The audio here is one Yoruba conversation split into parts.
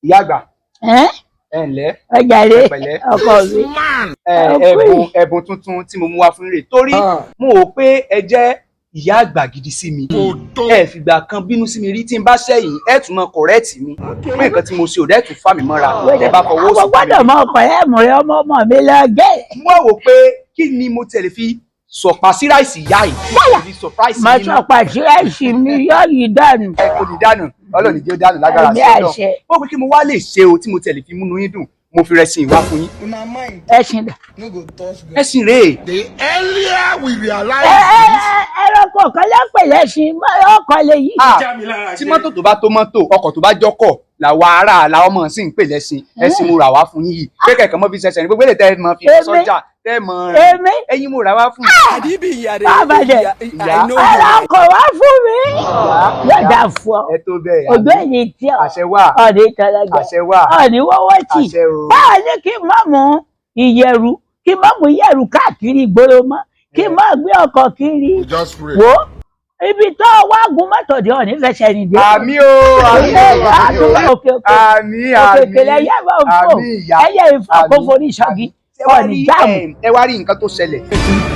Ìyá àgbà. Ẹ́. Ẹ ǹlẹ́. Ọjàre. Ẹ pẹ̀lẹ́. Ọkọ mi. Ẹ ẹ̀bùn ẹ̀bùn tuntun tí mo mú wá fún rè, torí mo rò pé ẹ jẹ́ ìyá àgbà gidi sí mi. Ẹ fìgbà kan bínú sí mi rí. Tí n bá sẹ́yìn, ẹ tún mọ correct mi pé nǹkan tí mo ṣe ò dẹ́ tún fà mí mọ́ra. Ẹ bá fọwọ́ sí Àwọn gbọ́dọ̀ mọ ọkọ ẹ̀ mú rẹ, ọmọ ọmọ mi lọ jẹ́. Mo wá wò pé kí ni mo tẹ̀lé fi sọ̀pá sí ráìsì ìyá yìí fi surprise Má yín náà. sọ pàṣírẹ́sì mi yọ yìí dànù. Ẹ kò ní dànù, Ọlọ́run jẹ́ ó dànù lágbára Àmì sí Ọlọ́run. àṣẹ. Mo pé kí mo wá lè ṣe o tí mo tẹ̀lé fi múnú yín dùn, mo fi rẹsìn wá fún yín. Una mind Ẹṣin dà? no go touch ground. Ẹ̀sìn rèé. The earlier we realize Ẹ ẹ this, ẹranko kan lẹ́pẹ̀ lẹ́sìn, ọkọ lè yí. Ah, tí mọ́tò tó bá tó mọ́tò, ọkọ̀ tó bá jọ́kọ̀, làwa ará làwọn ọmọ sì ń pè lẹ́sìn. Ẹ̀sìn mo rà wá fún yín yìí pé kẹ̀kẹ́ mọ́ fi ṣẹ̀ṣẹ̀ ní gbogbo èlé tẹ́ ẹ mọ́ fi Èmi? sọ́jà tẹ́ ẹ mọ́ rìn. Èmi? Ẹ̀yin mo rà wá fún yín. Bàbàdẹ. Ìyá. Ẹranko wá fún mi. Yóò dà fún ọ. Ẹ tó bẹ́ẹ̀. Ojú ẹ̀yìn tí ọ. Àṣẹ wà. Ọ̀ní tọ́lọ́jọ́. Àṣẹ wà. Ọ̀ní wọ́wọ́ tì. Àṣẹ o. Báwo ni kí n má mú ìyẹ̀rù, kí n má mú ìyẹ̀rù káàkiri ìgboro mọ́, kí n má gbé ọkọ̀ kiri? We just pray. Wo ibi tó wá gun mọ́tò dé, ọ̀ní fẹsẹ̀ rìn dé. Àmín o, àmín o, àmín o. Òkè òkè. Àmín. Òkè Àmín. òkè lẹ́yẹ máa ń fò. Àmín, ìyá. Ẹyẹ ìfọ̀ kó Àmín. forí sọ́gi. Ẹ wá Ọ̀ní rí jáàmù. ẹ wá rí nǹkan tó ṣẹlẹ̀.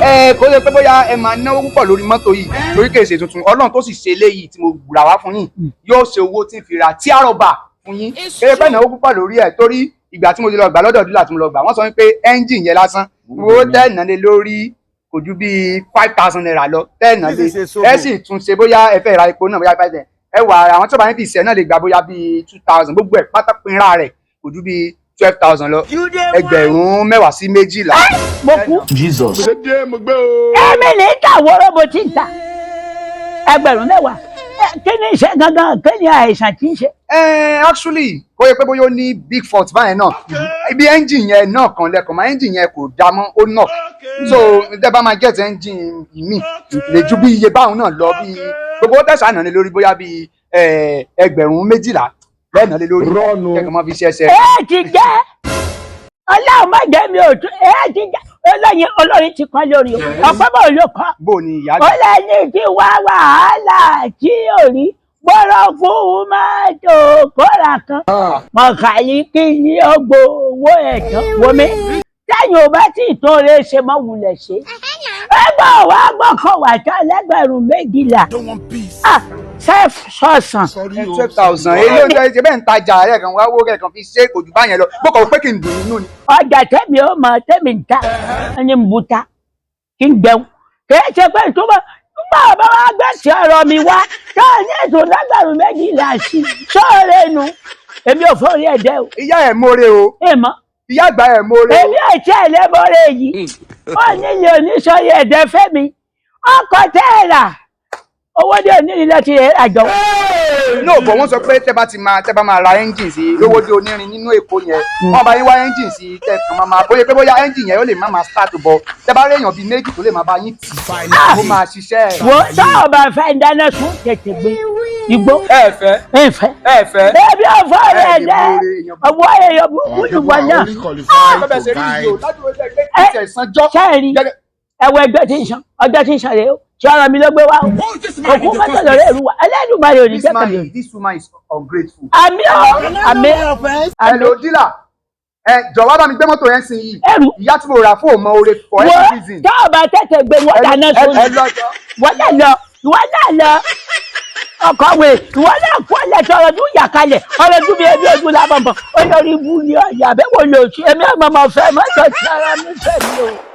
Ẹ kò lè pé bóyá ẹ máa náwó púpọ̀ lórí mọ́tò yìí, lórí kèsè tuntun Ọlọ́run tó sì ṣe eléyìí tí mo rà wá fún yín, yóò ṣe owó tí ń fi ra tí àrọ̀bà fún yín. Kéré pẹ́ náwó púpọ̀ lórí ẹ̀, torí ìgbà tí mo ti lọ gbà lọ́dọ̀ dealer tí mo lọ gbà, wọ́n sọ wípé ẹ́ńjìn yẹn lásán, owó tẹ́ lé lórí kò ju bíi ₦5,000 lọ tẹ́ lé. Ẹ sì tún ṣe bóyá ẹ fẹ́ ra epo náà, bóyá 5,000 ẹ wà. Àwọn tí wọ́n bá ní fi ìṣẹ́ náà lè gbà bóyá bíi 2,000. Gbogbo ẹ̀ pátá pinra rẹ̀ kò ju bíi 12,000 lọ, 10,000 sí 12,000. Mo kú. Jesus. Ṣé díẹ̀ mo gbé o. Èmi ní ta wọ́rọ́ mo ti ń ta 10,000. Kí ni ìṣe gangan? Kí ni àìsàn tí ń ṣe? Actually, kó yẹ pé bóyá ó ní big fault báyẹn náà, ibi engine yẹn náà kan lẹ́kọ̀ọ́ máa engine yẹn kò dá mọ́, ó knock. So tẹ́ bá máa get engine mi lè ju bí iye báwọn náà lọ, bí gbogbo ó tẹ̀sán náà lé lórí, bóyá bí 12,000 lẹ́ẹ̀nà lé lórí kẹ́kọ̀ọ́ máa fi ṣe ẹsẹ̀. Ẹ ti jẹ́ Ọlọ́run má jẹ́ mi ò tún. Ẹ ti jẹ́ olóyin, olóyin ti kọ́ lórí o, ọ̀pẹ́ bò ló kọ́. Bó ni, ìyá Ó àgbà? lẹ́ni tí wá wàhálà tí ò rí gbọ́dọ̀ fún mọ́tò kóra kan mọ̀kàlí kí ni ó gbowó ẹ̀tọ́ wọmi tẹ́yìn ò bá tí ì tó lè ṣe mọ́ wulẹ̀ ṣe. Ẹgbẹ́ wa gbọ́kọ̀ wà tán lẹ́gbẹ̀rún 12. Ah, self sọ̀sán. Sorry o. 12,000 èyí ló ń jẹ́ ṣe bẹ́ẹ̀ ń tajà rẹ̀ kan wá wó rẹ̀ kan fi ṣe, kò jù báyẹn lọ. Bó kọ̀ pé kí n dùn nínú ni. Ọjà tẹ́mi ó mọ tẹ́mi ń ta ẹni ń buta kí n jẹun, kì í ṣe pé ìtumọ̀ nígbà bá wá gbèsè ọ̀rọ̀ mi wá tó ní ètò lẹ́gbẹ̀rún 12 sí sóòrè nu, èmi ò fórí ẹ̀dẹ́ o. Ìyá ẹ̀ mórè o. Èèmọ̀. Ìyá àgbà ẹ̀ mórè o. Èmi ò tí ẹ̀ lébọ̀rẹ̀ yìí, ó nílé oníṣòye ẹ̀dẹ́ fẹ́mi ọkọ̀ tẹ́ ẹ̀ rà, owó dé onírin láti rẹ̀ àjọ. No, bọ̀ wọ́n sọ pé tẹ́ bá máa ra engine sí lówó dé onírin nínú Èkó yẹn, wọ́n bá yín wá engine sí tẹ́ kàn máa bóyá pé bóyá engine yẹn ó lè má máa start bọ̀, tẹ́ bá rí èèyàn bíi méjì tó lè máa bá yín tì, ó máa ṣiṣẹ́. Wo tọ́ ọ bá fẹ́ dáná sun, tètè gbé igbó. Ẹ fẹ́. Ìfẹ́. Ẹ fẹ́. Bẹ́ẹ̀ni, ọ̀fọ̀ rẹ̀ Ẹ lè dẹ́ mórè èèyàn. Ọ̀wọ́ èèyàn burúkú ni wọ́n náà. Only qualified bẹ́ẹ̀ to ṣe rí ìlú guide. ládùúgbò tẹ́ pé kí tẹ̀ sanjọ́. Sẹ́ẹ̀rì ẹ̀wọ̀ ẹgbẹ́ tí ń san, ọjọ́ tí ń san rèé o, ṣé ọ̀rọ̀ mi ló gbé wá o, òkú mọ́tò lọ́rẹ́ ìlú wa Ẹlẹ́dùmarè ò ní This jẹ́ man, pẹ̀lú. this woman is ungrateful. Àmín o, àmín, àmín. Hello, dealer, ẹ jọ̀wọ́ wá bá mi gbé mọ́tò yẹn sí yìí. Ẹrù. Ìyá tí mo rà fún òmò oore for Wo any reason. tọ́ ọ bá tètè gbé, wọ́n dáná sun. Ẹ lọ́jọ́. Wọ́n náà lọ, ìwọ náà lọ ọkọ̀ wẹ̀, ìwọ náà kú ọ̀lẹ̀ tó ọ̀rọ̀ dún yà kalẹ̀, ọ̀rọ̀ dún bí ebi ojú lábọ̀nbọ̀n, olórí ibú ni ọ̀yà bẹ́ẹ̀ wò lò sí èmi ọmọ ọmọ fẹ́ mọ́tò tí ara mi fẹ́ mi o.